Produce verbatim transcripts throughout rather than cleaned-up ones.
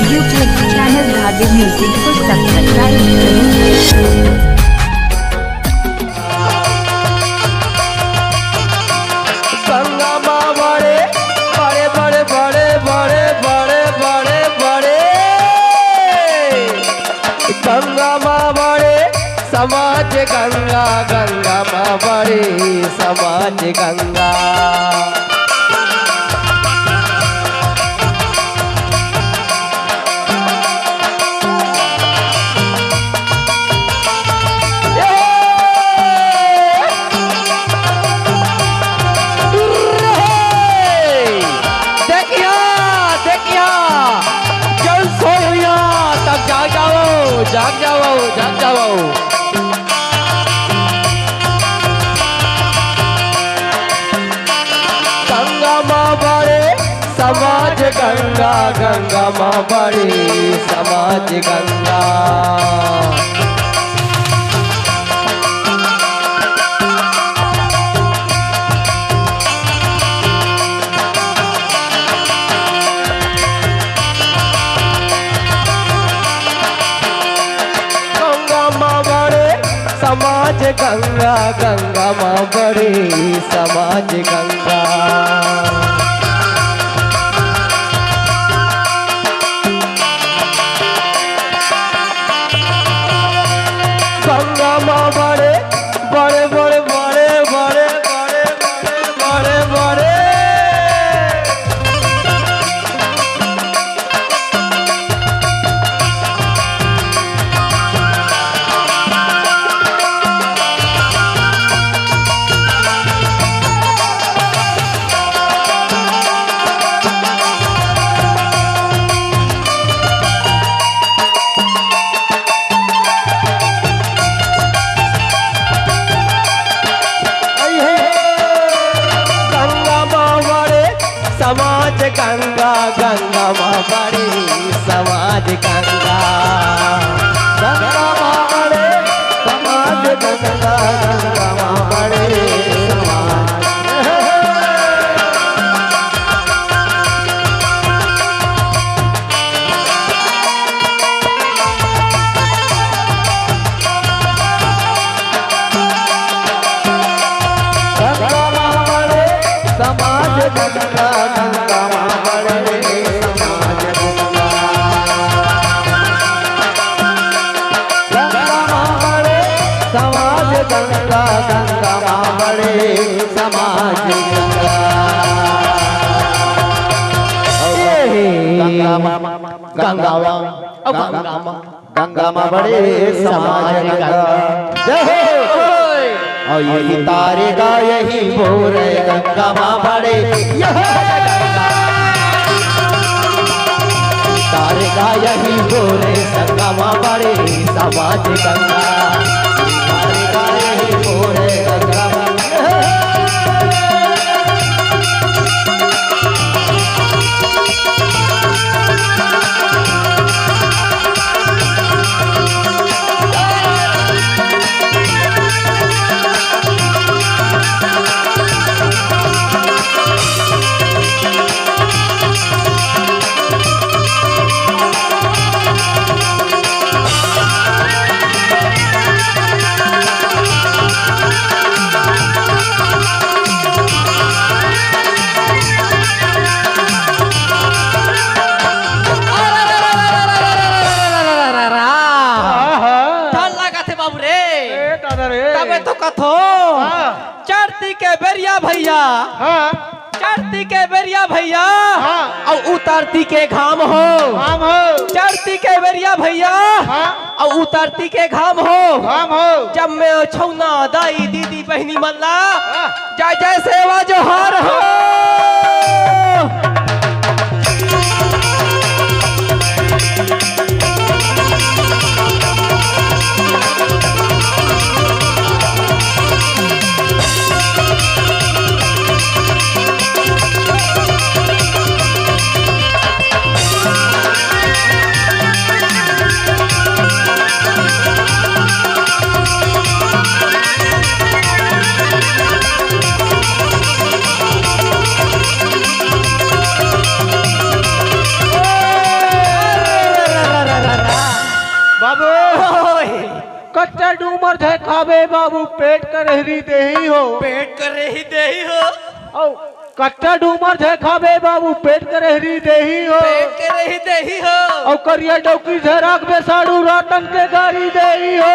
YouTube channel Dhabi Music को subscribe करें। गंगा माँ बड़े, बड़े, बड़े, बड़े, बड़े, बड़े, बड़े, बड़े। गंगा माँ बड़े, समाज गंगा, गंगा माँ बड़े, समाज गंगा। देखिया, देखिया, जल सोइया, तब जाग जाओ, जाग जाओ, जाग जाओ। गंगा माँ बड़े, समाज गंगा, गंगा माँ बड़े, समाज गंगा। गंगा माँ बड़े, समाज गंगा, गंगा माँ बड़े, समाज गंगा। गंगा माँ बड़े, बड़े, बड़े, बड़े, बड़े, बड़े, बड़े, बड़े, बड़े। गंगा माँ बड़े, समाज गंगा, गंगा माँ बड़े, समाज गंगा। गंगा माँ बड़े, समाज गंगा, गंगा माँ बड़े, समाज। गंगा माँ बड़े, समाज गंगा, गंगा माँ बड़े, समाज गंगा। गंगा माँ बड़े, समाज गंगा, गंगा माँ बड़े, समाज गंगा। गंगा माँ, गंगा माँ, गंगा माँ। गंगा माँ बड़े समाज गंगा। जय हो। अउ यही तारे गा यही बोरे गंगा माँ बड़े। यह तारे गा यही बोरे गंगा माँ बड़े समाज गंगा। तारे गा यही बोरे गंगा माँ। आहा। डर लागत हे बाबू रे। ए दादा रे। तबे तो कथो। हाँ। चढ़ती के बेरिया भैया। हाँ। चढ़ती के बेरिया भैया। हाँ। अउ उतरती के घाम हो। घाम हो। चढ़ती के बेरिया भैया। हाँ। अउ उतरती के घाम हो। घाम हो। जब मैं छौना दाई दीदी बहिनी मन ला। हाँ। जय जय सेवा जोहार हो। कच्चा डूमर झै खाबे बाबू, पेट के रेहरी देही हो। पेट के रेहरी देही हो। अउ कच्चा डूमर झै खाबे बाबू, पेट के रेहरी देही हो। पेट के रेहरी देही हो। अउ करिया डौकी झै राखबे साढ़ू, रातन के गारी देही हो।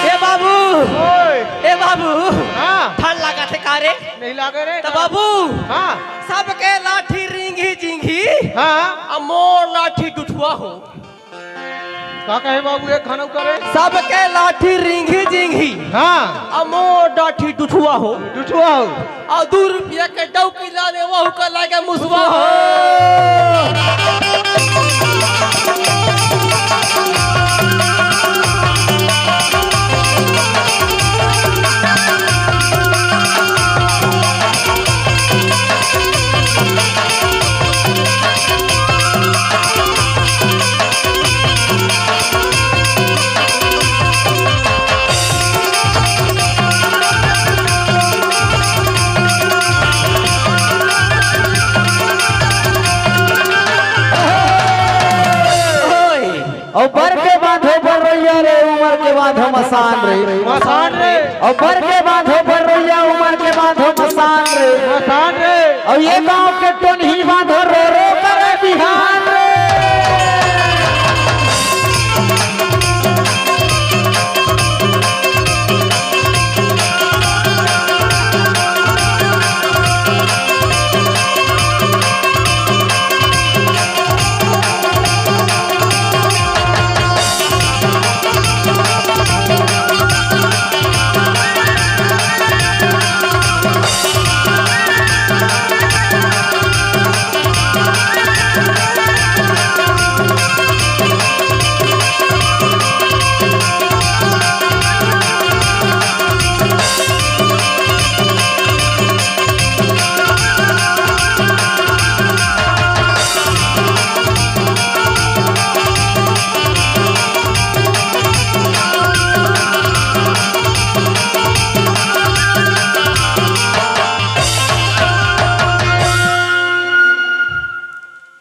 ए बाबू, ओए। ए बाबू, हाँ। ठंड लागत हे का रे? नहीं लागे रे। त बाबू, हाँ। सबके लाठी रिंगी जिंगी, हाँ। अउ मोर लाठी डुठुआ हो। का कहे बाबू, एक घनौ करे? सबके लाठी रिंगी जिंगी, हाँ। अउ मोर लाठी डुठुआ हो। डुठुआ हो। अउ दू रुपया के डौकी ला दे, वहू का लागे मुसवा हो। अउ बर के बांधो बरइया रे, उमर के बांधो मसान रे। मसान रे। अउ बर के बांधो बरइया, उमर के बांधो मसान रे। मसान रे। अउ ये गांव के टोनही बांधो, रो रो करे बिहान रे।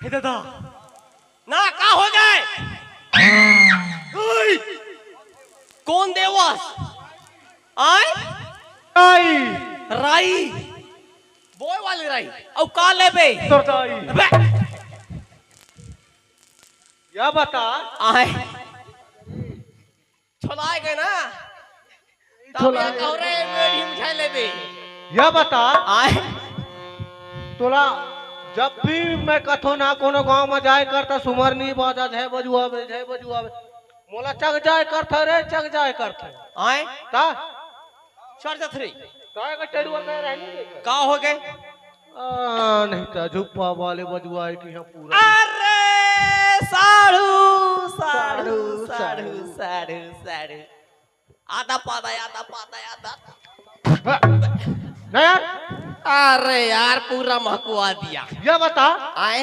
हे दादा, ना का हो जाए? ओए! कोन देवस? आय? राई। राई। बोए वाली राई। अउ का लेबे? तोर दाई। अबे! या बता। आय। छोलाए गे ना। तब छोलाए। या कहूं रे, मेढ़ी में झा लेबे। या बता। आय। तोला जब भी मैं कथो ना कोनो गांव में जाए कर, त सुमरनी बाजा झै बजुआबे, झै बजुआबे। मोला चक जाए करथे रे, चक जाए करथे। आय। का? सर जथरी। काय का टेड़ुआ कह रहे नहीं देखा? का हो गए? आ, नहीं त झुप्पा वाले बजुआए कि यहाँ पूरा। अरे साढ़ू, साढ़ू, साढ़ू, साढ़ू, साढ़ू। आधा पादा, आधा पादा, आधा। हाँ। नहीं यार। अरे यार, पूरा महकुआ दिया। ये बता। आए?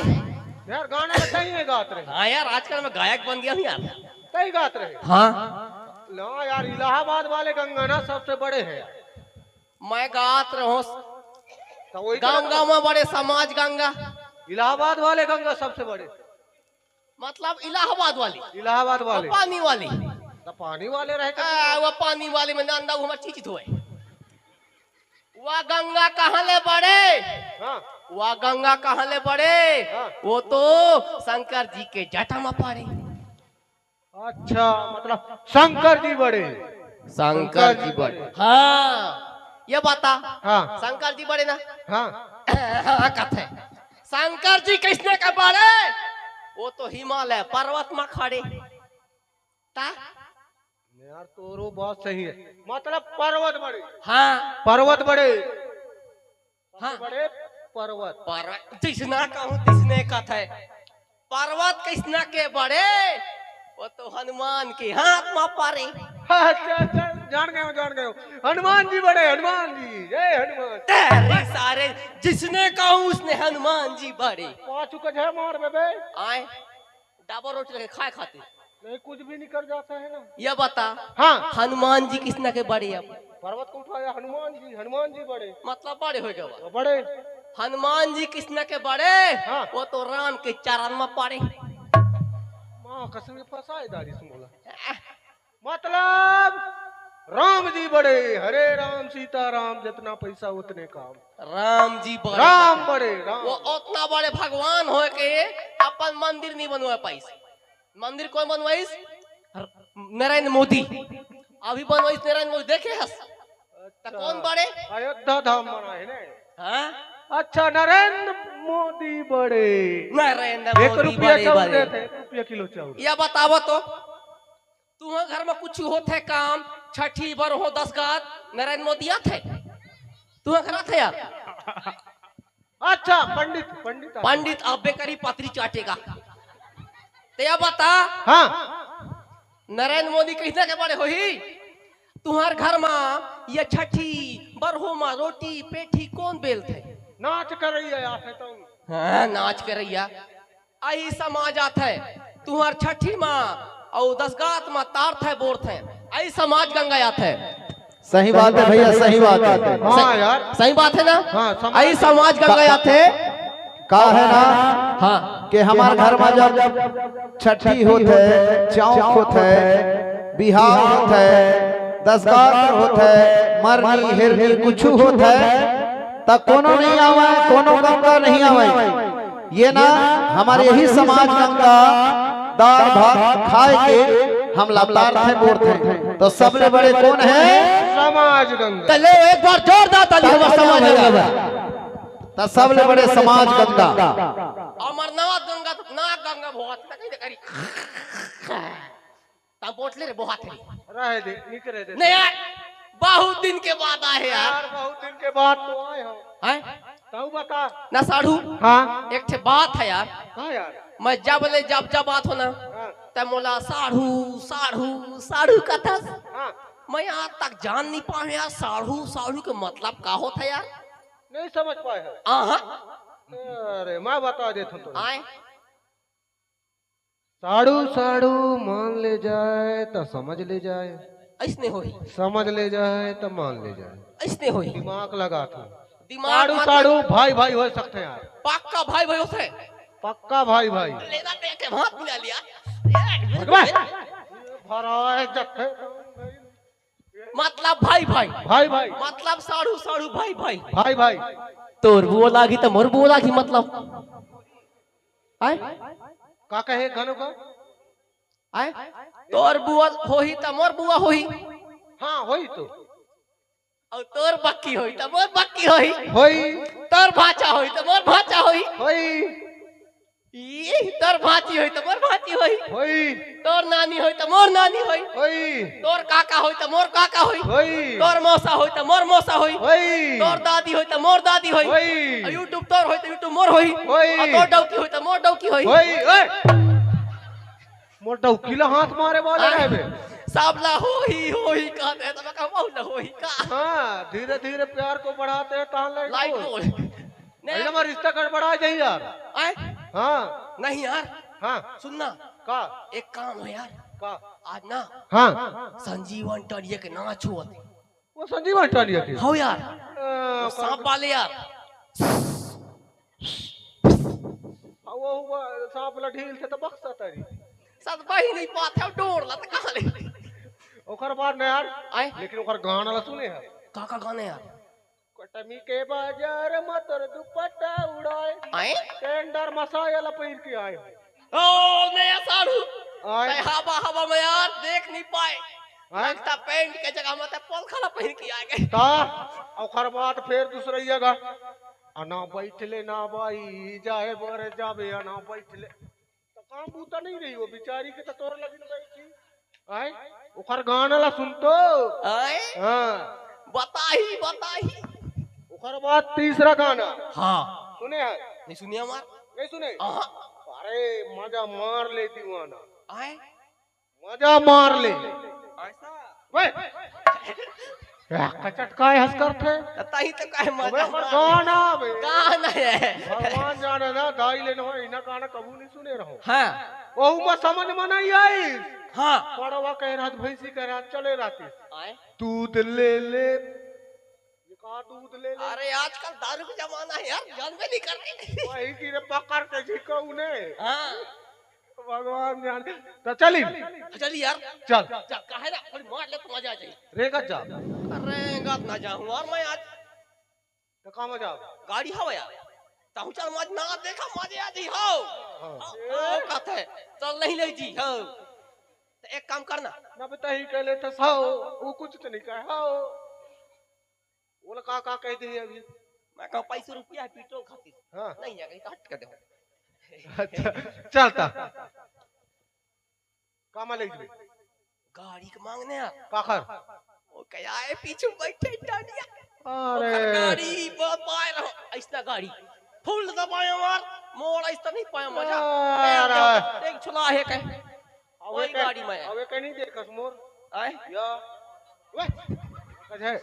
यार, गाना अच्छा ही है गात रहे। हाँ यार, आजकल मैं गायक बन गया हूँ यार। कई गात रहे? हाँ। ना यार, इलाहाबाद वाले गंगा ना सबसे बड़े हैं। मैं गात रहूं। तो वही तो गंगा में बड़े समाज गंगा। इलाहाबाद वाले गंगा सबसे बड़े। मतलब इलाहाबाद वाली। इलाहाबाद वाले। और पानी वाली। तो पानी वाले रहे आ, वो पानी वाली में नंदा, वो हमार चीज धोए। वह गंगा कहाँ ले बड़े? हाँ। वह गंगा कहाँ ले बड़े? हाँ। वो तो शंकर जी के जटा में पड़े। अच्छा, मतलब शंकर जी बड़े। शंकर जी बड़े। हाँ, ये बता। हाँ। शंकर जी बड़े ना? हाँ। हाँ, कथे। शंकर जी किसने के बड़े? वो तो हिमालय पर्वत में खड़े। ता? यार, तोरो बात सही है। मतलब पर्वत बड़े। हाँ। पर्वत बड़े। हाँ। बड़े पर्वत। पर, जिसना कहूँ, तिसने कथे। पर्वत किसना के बड़े, वो तो हनुमान के हाथ मा पड़े। अच्छा, अच्छा, जान गयो, जान गयो। हनुमान जी बड़े, हनुमान जी, जय हनुमान। तेरी सारे, जिसने कहा उसने हनुमान जी बड़े। पाँच का झे मार बे बे। आए, डबल रोटी लेके खाए खातिर। नहीं, कुछ भी निकल जाता है ना। ये बता, हाँ। हनुमान जी किसना के बड़े अब? पर्वत को उठाया, हनुमान जी, हनुमान जी बड़े। मतलब बड़े हो गए। तो बड़े। हनुमान जी किसना के बड़े? हाँ। वो तो राम के चरण में पड़े। माँ कसम के फंसाए दारी से बोला। मतलब राम जी बड़े, हरे राम सीता राम, जितना पैसा उतने काम। राम जी बड़े। राम बड़े, राम। वो उतना बड़े भगवान होए के अपन मंदिर नहीं बनवा पाइस। मंदिर कौन बनवाइस? नरेंद्र मोदी। अभी बनवाइस नरेंद्र मोदी, देखे हस? त कौन बड़े? अयोध्या धाम बना है ना। हाँ? अच्छा, नरेंद्र मोदी बड़े। नरेंद्र एक मोदी रुपया बड़े, चाउर बड़े। देते, एक रुपया किलो चाउर। या बतावो तो, तुहर घर में कुछ होत है काम, छठी बरहो दस गात, नरेंद्र मोदी आत है? तुहर घर आत है यार? अच्छा, पंडित, पंडित आत है। पंडित अब्बे करी पतरी चाटेगा। ते या बता, हाँ। नरेंद्र मोदी किसना के बड़े होही? तुहर घर मा ये छठी बरहो मा रोटी पेठी कौन बेलथे? नाच करैया आथे तो। हाँ, नाच करैया। अही समाज आथे। तुहर छठी मा अउ दस गात मा तारथे बोरथे। अही समाज गंगा आथे। सही बात है भैया, सही बात है। हाँ सही, यार। सही बात है ना? हाँ, समाज अही समाज गंगा आथे। का है ना हाँ। कि हमार घर में जब छठी होत है, चौक होत है, बिहाव होत है, दसगात्र होत है, मरनी हेरनी कुछ होत है, त कोनो नहीं आवे, कोनो गंगा नहीं आवे। ये ना हमारे यही समाज गंगा दाल भात खाए के हम लतार थे बोर थे। तो सबले बड़े कौन है? समाज गंगा। त ले एक बार जोरदार ताली हमारे समाज गंगा। त सबले बड़े समाज गंगा। अमरनाथ गंगा तो ना गंगा बहुत तक नहीं करी। तब बोतले रे बहुत है। रहे दे, निकरे दे। नहीं यार, बहुत दिन के बाद आए यार। यार, बहुत दिन के बाद तो आए हो। हैं? तू बता। ना साढ़ू। हाँ। एक ठे बात है यार। हाँ यार। मैं जब ले जब जब बात हो ना, हाँ। तब मोला साढ़ू, साढ़ू, साढ़ू कथस। हाँ। मैं आज तक जान नहीं पाऊँ यार, साढ़ू, साढ़ू के मतलब का होता है यार? नहीं समझ पाए है। हाँ, हाँ। अरे, मैं बता देता हूँ तो। आए। साढ़ू साढ़ू मान ले जाए त समझ ले जाए। अइसने होही। समझ ले जाए त मान ले जाए। अइसने होही। दिमाग लगा था। दिमाग साढ़ू मतलब साढ़ू भाई भाई हो सकते हैं यार। पक्का भाई भाई होते हैं। पक्का भाई भाई। लेना दे के भात मिला लिया। भरा है जत्थे। मतलब भाई भाई। भाई भाई। मतलब साढ़ू साढ़ू भाई भाई। भाई भाई। तोर बुआ लागी त मोर बुआ लागी मतलब। आय? का कहे घनो का? आय? तोर बुआ होही त मोर बुआ होही। हाँ, होही तो। अउ तोर बक्की होही त मोर बक्की होही। होही। तोर भाचा होही त मोर भाचा होही। होही। ई, तोर भांची होही त मोर भांची होही। होही। तोर नानी होही त मोर नानी होही। होही। तोर काका होही त मोर काका होही। होही। तोर मौसा होही त मोर मौसा होही। होही। तोर दादी होही त मोर दादी होही। होही। अउ YouTube तोर होही त YouTube मोर होही। होही। अउ तोर डौकी होही त मोर डौकी होही। होही। ए! मोर डौकी ला हाथ मारे वाला आय। रहे बे। सबला होही, होही कहते हैं, तो मैं कहूँ, "बहु ना होही का?" हाँ, धीरे-धीरे प्यार को बढ़ाते हैं, तान लाइट लाइट को। को। नहीं। अरे, हमारा रिश्ता गड़बड़ा जाए यार। आय? हाँ। नहीं यार। हाँ। सुन ना। का? एक काम है यार। का? आज ना। हाँ। संजीवन टंडिया के नाच हुआ थे। वो संजीवन टंडिया के? हो यार। अ, वो सांप वाले यार। हाँ, वो, वो सांप ला ढील थे तो बक्सा तारी। सत बही नहीं पाते हो, डोर ला तो कहाँ ले? ओकर बाद ना यार। आय? लेकिन ओकर गाना ला सुने है। का का गाने यार? कटमी के बाजार म तोर दुपट्टा उड़ाए। आय? टेंडर मसाया ला पहिर के आए। ओ, नया साढ़ू। आय? तै हवा, हवा में यार देख नहीं पाए। आय? लगता पैंट के जगह में तै पोलखा ला पहिर के आ गए। ता, ओकर बाद फिर दूसरा जगह। अना बैठले ना बाई, जाए बर जाबे, अना बैठले। तो काम बूता नहीं रही, वो बेचारी के तो तोर लगिन बैठी। आय? ओकर गाना ला सुन तो। आय? हाँ। बताही, बताही। ओकर बाद तीसरा गाना। हाँ। सुने है? नहीं सुनिया हमार। नहीं सुने? हाँ। ए, मजा मार ले दीवाना। आए मजा मार ले। ऐसा वे। कचटकाए हंस करथे। तही तो कहे अबे मजा हमर मार। गाना बे। गाना है। भगवान जाने ना, दाई ले नवा इना गाना कबू नहीं सुने रहो। हाँ वहू में समझ में नहीं आई। हाँ पड़वा कह रहा भैंसी कह रहा चले रहती। आए दूध ले ले। ये कहा दूध ले ले। अरे आजकल दारू का जमाना है यार, जानबे नहीं करते। वही की रे पकड़ के झिको उन्हें। हाँ भगवान जाने। तो चली। चल यार। चल। चल काहे ना थोड़ी मार ले तो मजा आ जाए। रेगत जा। अरे गत ना जाऊँ यार मैं आज। तो कहाँ में जाओ? गाड़ी हवा यार। ताहू चल मज ना देखा मजे आ जी हो। हाँ। ओ कहते है चल नहीं ले जी हो। तो एक काम करना। ना बता ही कह लेते साओ। वो कुछ तो नहीं कहे हाओ। वो का का कह दी अभी। मैं कहा पैसों रुपया है पेट्रोल खातिर। हाँ। नहीं है कहीं तो हट कर दे। अच्छा। चलता। कहाँ में ले जी? गाड़ी के मांगने यार। काखर। वो क्या है पीछे बैठे डांडिया। अरे। ओकर गाड़ी ब- पाए रहो। ऐसा गाड़ी फुल दबाए मार। मोड़ ऐसा नहीं पाया मजा। अरे। एक छुला है कहे। अब वही एक- गाड़ी में है। अब एक नहीं देखस मोर। आए या। वे। अच्छा।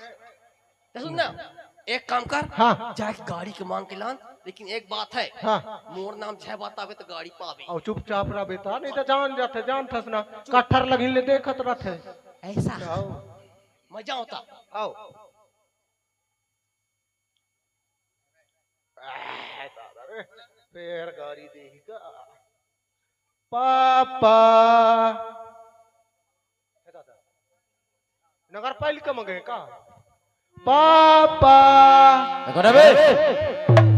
तो सुन ना। एक काम कर। हाँ। जाके गाड़ी के मांग के लान। लेकिन एक बात है। हाँ। मोर नाम छह बतावे तो गाड़ी पावे। और चुपचाप रह बेटा, नहीं तो जान जाते, जान थस ना। कट्ठर लगिन ले देखत रहते। ऐसा आओ। मजा होता। आओ। आह, दादा रे, फेर गाड़ी देही का। पापा। हे दादा। नगर पालिका में गए का? पापा। देखो ना बे।